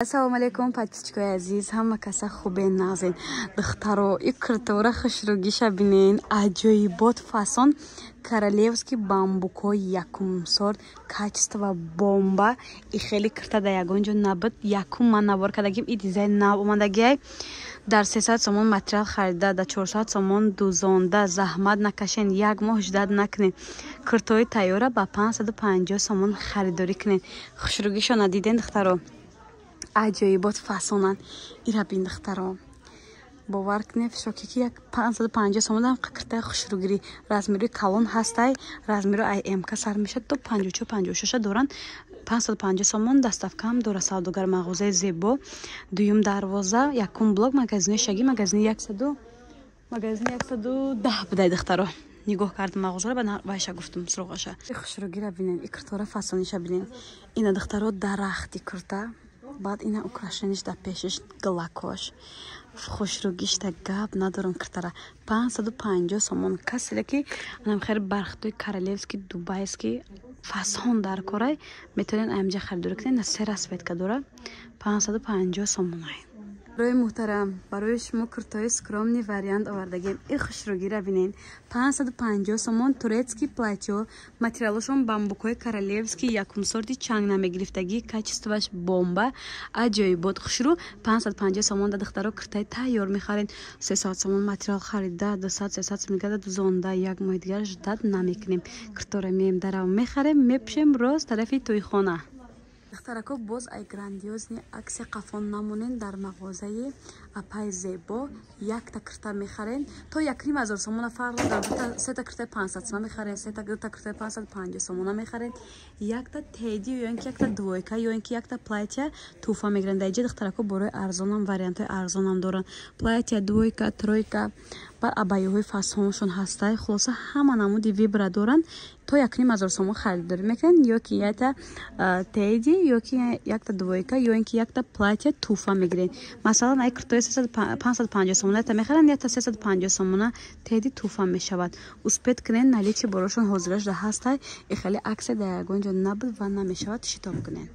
Ассалому алайкум, подписчикои азиз, ҳама каса хубе, нағзен? Духтаро, и киртора хушрӯгиша бинен, аҷоибот, фасон, королевский бамбукҳои якум сорт, качество бомба. И хеле кирта да ягон ҷо набуд, якум ман навор кардагим. И дизайн нав омадагиай. Дар 300 сомон материал харида, дар 400 сомон дузонда, заҳмат накашен, як моҳ ждать накунед. Киртои тайёра ба 550 сомон харидорӣ кунед. Хушрӯгишона диден, духтаро? Аҷоибот, фасонанд. Ира бин, духтаро, бовар кунед, шоки ки як 550 сомон киртаи хушрӯгирӣ. Размерои калон ҳастай, размеро ай МК сар мешад то 54, 56 доранд. 550 сомон, доставкаам дора савдогар. Мағозаи Зебо, дуюм дарвоза, якум блок, магазинои шаги, магазини 100, магазини 110 будай. Духтаро, нигоҳ кардам мағозаро, ба вайша гуфтум суроғаша. Хушрӯгира бинен, и киртора фасониша бинен. Ина, духтаро, дарахти кирта, баъд ина украшениш дар пешиш, глакош, хушрӯгишта гап надорам. Киртара 550 сомон. Каселе ки анам хеле бархатои королевский, дубайский фасон дар корай, метавонед аямҷа харидорӣ кунед. На се расцветка дора, 550 сомонай. Барои муҳтарам, барои шумо куртои скромный вариант овардагем. И хушрӯгира бинен, 550 сомон, турецкий платьё, материалошон бамбукҳои королевский, якум сорти, чанг намегирифтагӣ, качествоаш бомба, аҷоибот, хушрӯ. 550 сомон да, духтаро, куртаи тайёр мехаред. 300 сомон материал харида, 200, 300 сомон гада дузонда, як моҳи дигар ждать намекунем. Куртора меем, дарав мехарем, мепӯшем, рост тарафи тӯйхона. Духтарако, боз ай грандиозный акция қафон намонен. Дар мағозаи апай Зебо якта кирта мехарен, то 1500 сомона фарқ дар, сета киртаи 500 сомона мехарен, сета, дута киртаи 550 сомона мехарен, якта теди ё ин ки якта двойка, ё ин ки якта платья туҳфа мегиранд. Дар иҷа, духтарако, борои арзонам, вариантҳои арзонам доранд: платья, двойка, тройка, баъд абайёҳои фасоншон ҳастай. Хулоса, ҳама намуди выбора доранд. То 1500 сомон харидорӣ мекунанд, ё ки якта теди, ё ки якта двойка, ё ин ки якта платья туҳфа мегиред. Масалан, ай киртои 550 сомона якта мехаранд, якта 350 сомона теди туҳфа мешавад. Успеть кунед, наличие борошон ҳозира шуда ҳастай. И хеле акция дар ягон ҷо набуд ва намешавад, шитоб кунед.